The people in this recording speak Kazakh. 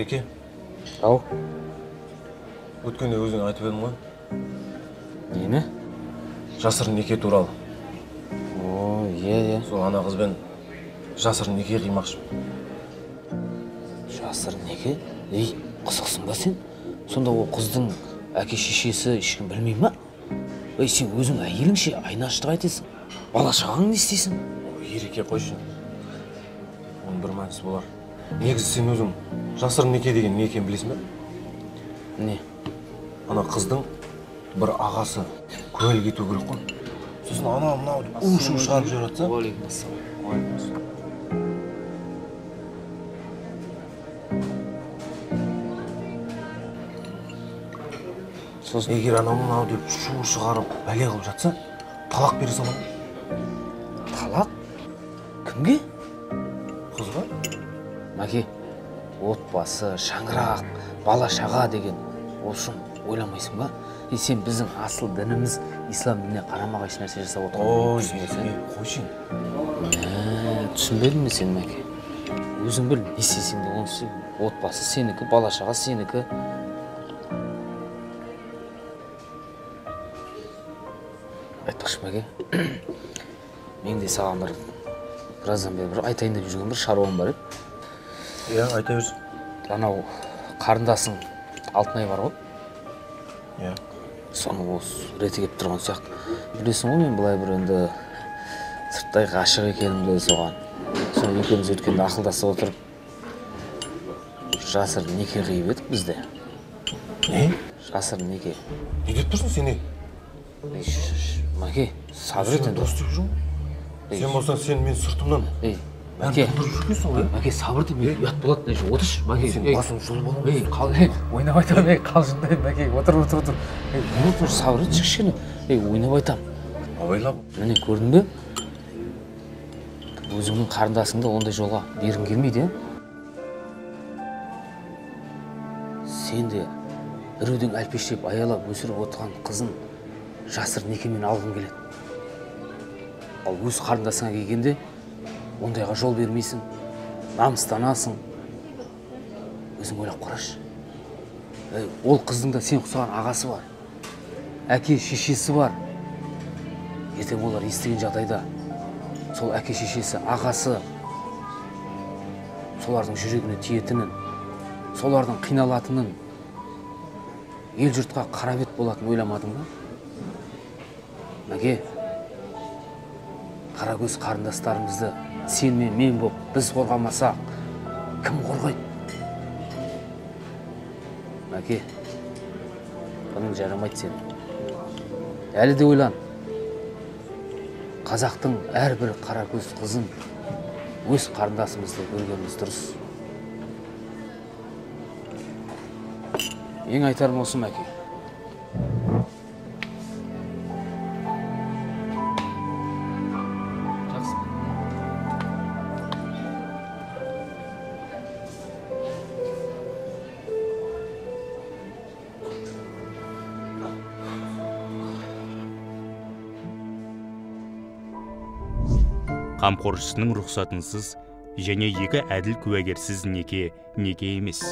Ереке. Ау. Өткенде өзің айтып едің ғой. Нені? Жасырын неке туралы. О, иә, иә. Сол ана қызбен жасырын неке қимақшымын. Жасырын неке? Ей, қызықсың ба сен? Сонда ол қыздың әке шешесі ешкім білмей ма? Ей, сен өзің әйелің ше, айнашты қайтесің? Бала шағаң не істейсің? Ереке қойшы. Оның бір мәнісі болар. Негізі сен өзің жасырын неке деген не екенін білесің бе? Не? Ана қыздың бір ағасы куәлік ету керек қой. Сосын ана мынау деп у-шу шығарып жіберіп жатса. Уағалейкум. Сосын егер анау мынау деп шу шығарып бәле қылып жатса, талақ бере саламын. Талақ? Кімге? Қызға. Мәке, отбасы, шаңырақ, бала шаға деген осы ойламайсың ба? Е, сен біздің асыл дініміз ислам дініне қарама-қайшы нәрсе жасап отырған. Ой, қойшы. Түсінбедім мен сені, Мәке. Өзің біл, не істесең де оны істе. Отбасы сенікі, бала шаға сенікі. Айтпақшы, Мәке, мен де саған бір біраздан бері бір айтайын деп жүрген бір шаруам бар еді. Иә, айта берші. Анау қарындасың Алтынай бар ғой? Иә. Соның осы реті келіп тұрған сияқты. Білесің ғой, мен былай бір енді сырттай ғашық екенімді соған. Соны екеуміз өткенде ақылдасып отырып жасырын неке қиып едік бізде. Не? Жасырын неке. Не деп тұрсың сен, не? Мәке, сабыр ет енді. Дос деп жүрмін. Сен болсаң, сен мен сыртымнан. Ей, Мәке, Мәке, сабыр ет, ұят болады, отыршы, Мәке. Сен басың жұлып аламын. Ей, ойнап айтамын, ей, қалжыңдаймын, Мәке, отыр, отыр, отыр. Ей, отыр, сабыр етші кішкене. Ей, ойнап айтамын. Абайлап. Міне, көрдің бе? Өзіңнің қарындасыңды ондай жолға бергің келмейді, е? Сен де біреудің әлпештеп аялап өсіріп отырған қызын жасырын некемен алғың келеді. Ал өз қарындасыңа келгенде ондайға жол бермейсің, намыстанасың. Өзің ойлап қарашы. Ол қыздың да сен ұқсаған ағасы бар, әке шешесі бар. Ертең олар естіген жағдайда сол әке шешесі, ағасы солардың жүрегіне тиетінін, солардың қиналатынын, ел жұртқа қара бет болатынын ойламадың ба? Мәке, қарагөз қарындастарымызды сен мен мен боп біз қорғамасақ, кім қорғайды? Мәке, бұның жарамайды сен. Әлі де ойлан. Қазақтың әрбір қарагөз қызын өз қарындасымызды көргеніміз дұрыс. Ең айтарым осы, Мәке. Жақсы. Қамқоршысының рұқсатынсыз және екі әділ куәгерсіз неке неке емес.